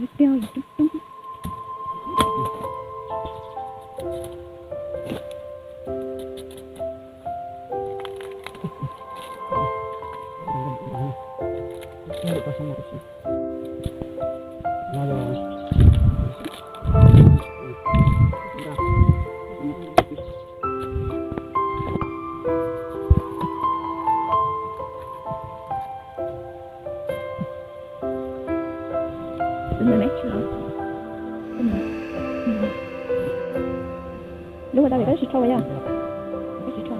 Tiag, coob coob. Lub hauv tau pem tab sis rho yog tab sis rho.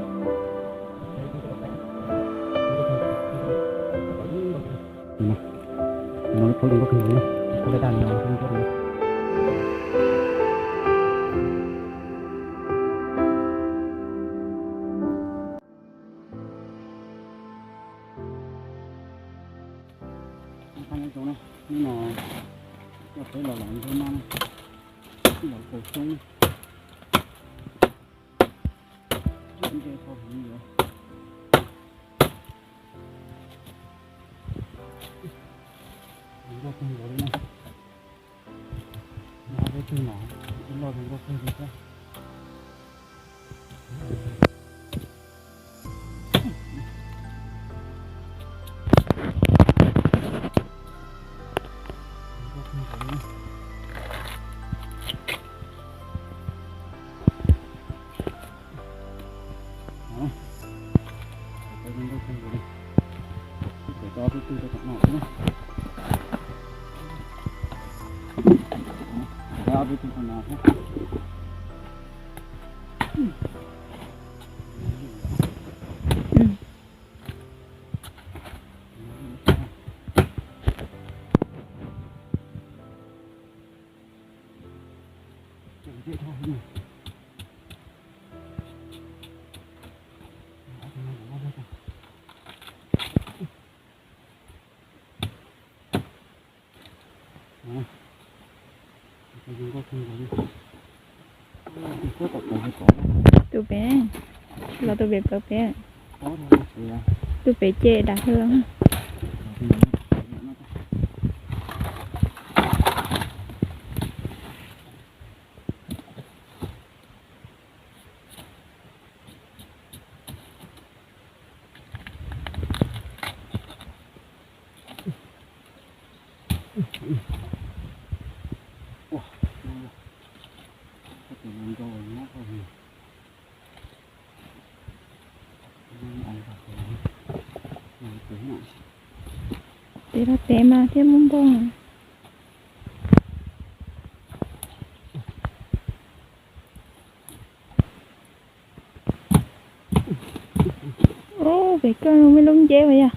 Hnub no coj peb los lam ntsuab mab, los kaw xyoob, nce tau heev yuav. Zoo nkauj kawg nkaus li na. Nyob peb tug no, ib loj zoo nkauj kawg li thiab. Tus pem, los tus pem plawv pem. Tus pem ces dam hwv. Tes los tes mas thiaj muaj npog. Ub, pem koj muaj lub nceb puas yog?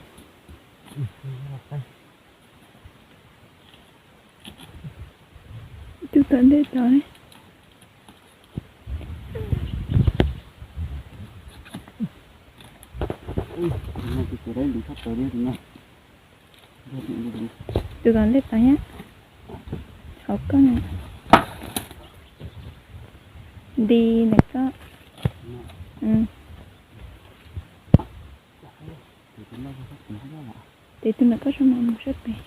Tus tom ntej tod. Tus tom ntej tod thiab. Hauv koj na. Nti ntawm koj. Tes tus ntawm koj sab no mus sab pem.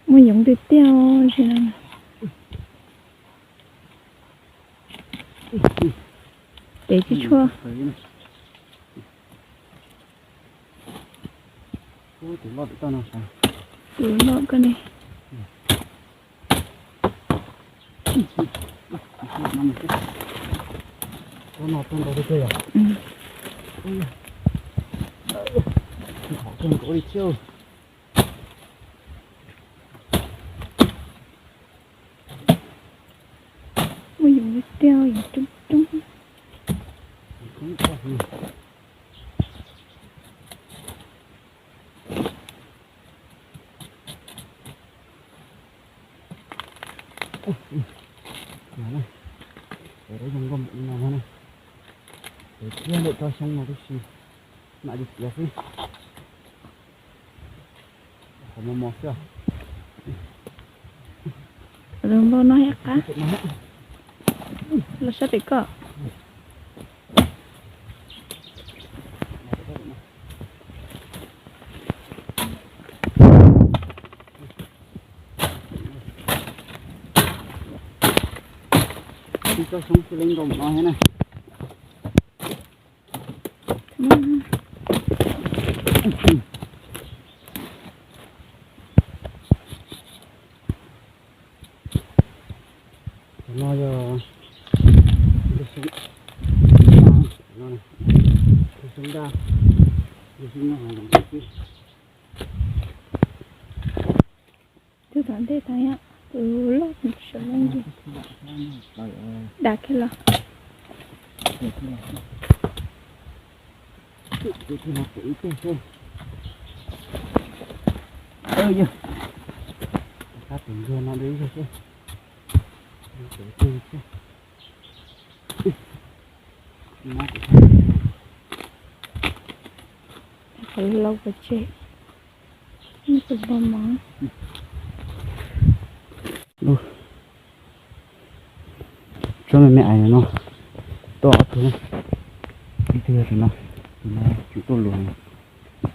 Muaj yoov tiag tiag os. Tes tsis tshua. Tus loj koj ne. Muaj yoov tiag, yoov coob coob. Yog ntawm tso xyoo no tib si, mam li tiav xwb. Qhov mos mos xwb. Los npau no thiab qab. Los sab pem koj. Tib tsob xyoob xwb li nkaus no thiab na. Cov no yog xyoob daj, xyoob no zoo xwb. Tus tom ntej tag yom, tus loj sawv loj ntag. Dam kiag los. Yog, tab tom ntsuag no dua ib zaug seb. Qhov lauj pov tseg. Ib tug npau mov. Tsob me me ais no tuaj ob tug, ib tug yog tus no, tus no tseem tuaj luag,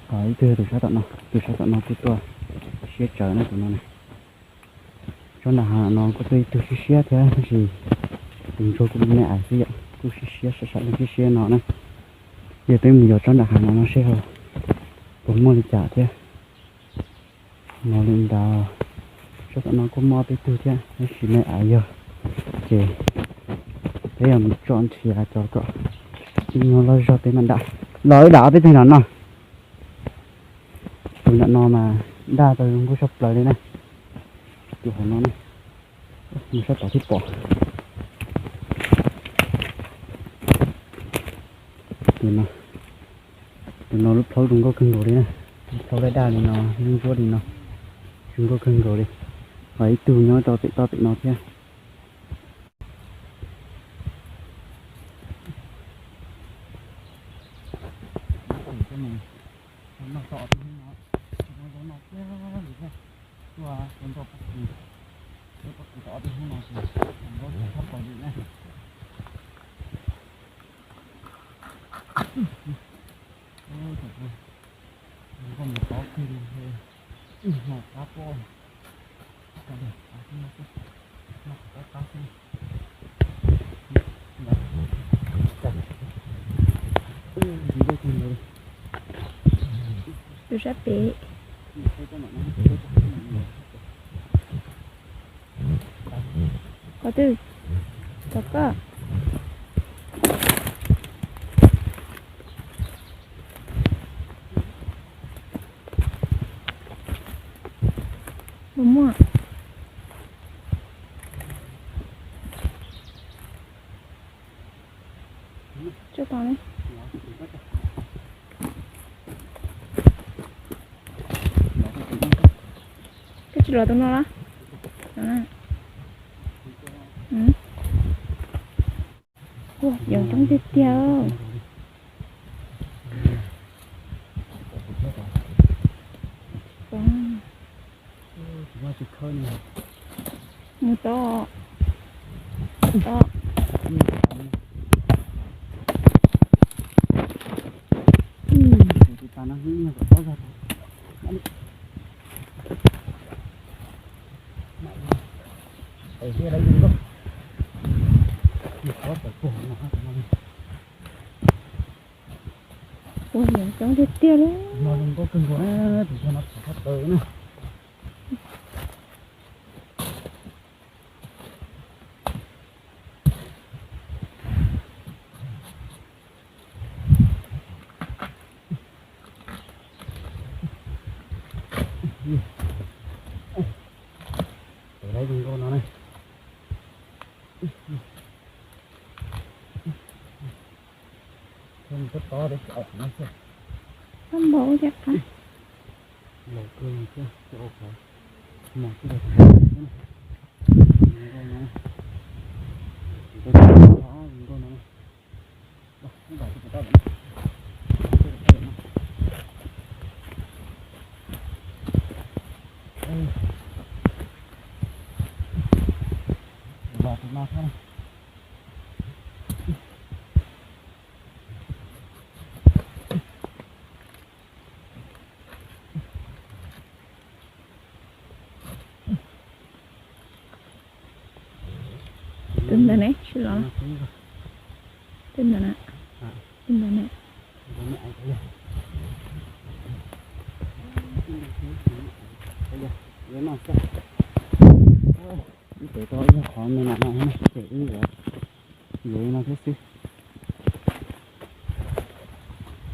ho ib tug yog tus sab tom no, tus sab tom no kuj tuaj siab tsawv na tus no na. Tsob nram hav no kuj tuaj ib tug siab siab thiab tab sis tus ntsuag kuj me me ais xwb yom, kuj siab siab sab sab leej siab siab no na. Yog peb mus yos tsob nram hav no no seb ho puas muaj li cas thiab. No li ntawd, tsob tom no kuj muaj peb tug thiab tab sis me ais yog, ces peb yuav mus tso nrhiav cov kom ib nyuag loj zog peb mam dam. Los wb dam ob peb teg no no. Tus nram no mas daj tau zoo nkauj tshaj plaws li na. Tus hauv no na, mus sab tod thiaj pom. Tus no, tus no lub plhaub zoo nkauj kawg nkaus li na. Lub plhaub daj daj li no, ntsuab ntsuab li no, zoo nkauj kawg nkaus li. Ho ib tug nyob rau pem toj pem no thiab. Tus sab pem. Qhov twg? Tom koj. Puas muaj? Tso tos ne. Koj tsis los tus no los? Ua, yoov coob tiag tiag. Mus tod, tod. Ua, yoov coob tiag tiag li. Tus lawv zoo nkauj no na. Koj npau thiab qab. Laus kawg thiab, mos tib daim zoo nkauj no. Zoo nkauj no. Los, tej ntawd na, tej ntawd na. Wb tes tau ib qhov me na no, ces wb yuav no thiab xwb.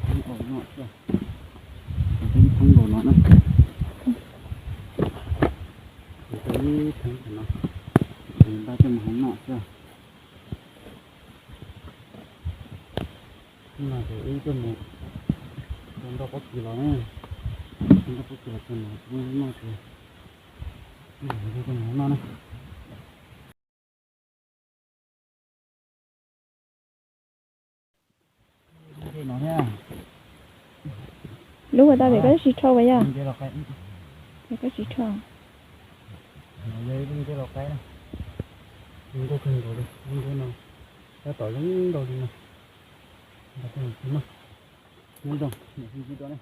Ib theeb nkaus no na, ib theeb no, ces npaj coj mus hau noj xwb. No ces wb coj mus rau nroj pob kws los na, nroj pob kws los ces mus noj ces coj mus hau noj na. Lub ua tau pem koj tsis rho as yog? Pem koj tsis rho. Nkauj kawg nkaus li, lub no tab tom zoo nkauj li no. Nyob zoo, niam hu ntsis dua na.